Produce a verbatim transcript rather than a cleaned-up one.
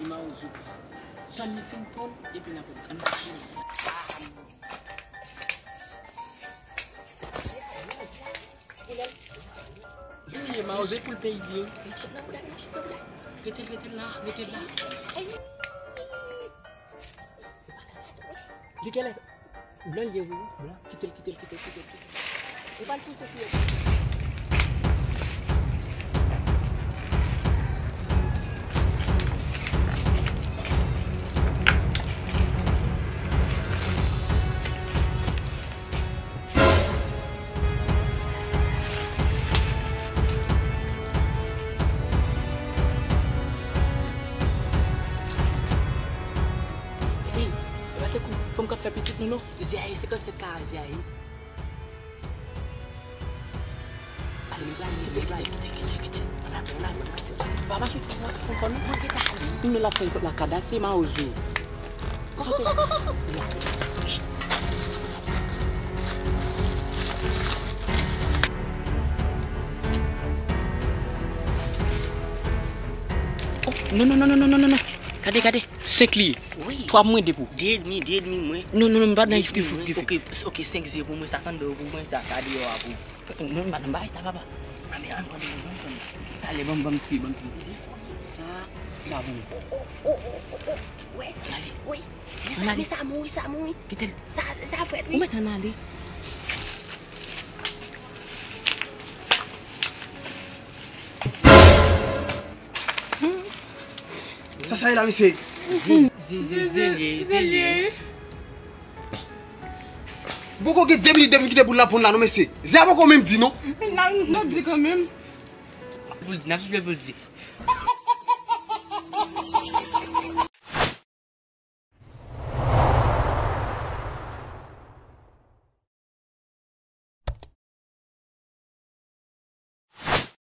Mawozo. Tann li fin ponn, epi n ap ann mache. Li ye Mawozo, e pou l peyi li ye. Rete l, rete l la, rete l la. Li genlè blan, li ye wi, blan. Kite l, kite l, kite l, kite l, kite l. Ou pral pouse fiyèt. Ey, e pa tankou fanm k ap fè pitit nou non. Zyaye, senkannsèt kara Zyaye. Ale, nou prale, nou prale. Kite, kite, kite. Ann ale, ann ale, ann ale. Pa mache, pa mache, pa mache. Mwen gentan ale. Ou menm l ap fè lakada, se Mawozo. Ou sot. Oh, non, non, non. Gade, gade. Senk li ye. Wi. Twa pou mwen, de pou. De edmi, de edmi mwen. Non, non, non, m pa nan ki fou, ki fou. Ok, ok, senk zero pou mwen, sa kanpe pou mwen, sa ka deyò a pou. Non, m pa nan bagay sa, papa. Ann, ann, pran de mwen, pran de mwen. Talè, ban m, ban m touye, ban m touye. Sa, sa pou mwen. Oh, oh, oh, oh, oh. Wè, ann ale. Wi. Men sa, men sa mouri, sa mouri. Kite l. Sa, sa frèt, wi. Ou mèt ann ale. Sa, sa ye la, mesye? Ze, ze, ze, ze, ze, ze. Poko gen de minit depi m kite boul la ponn la non, mesye. Ze a poko menm di non. Men la, nou di kanmenm. Pou l di, n ap swiv pou l di.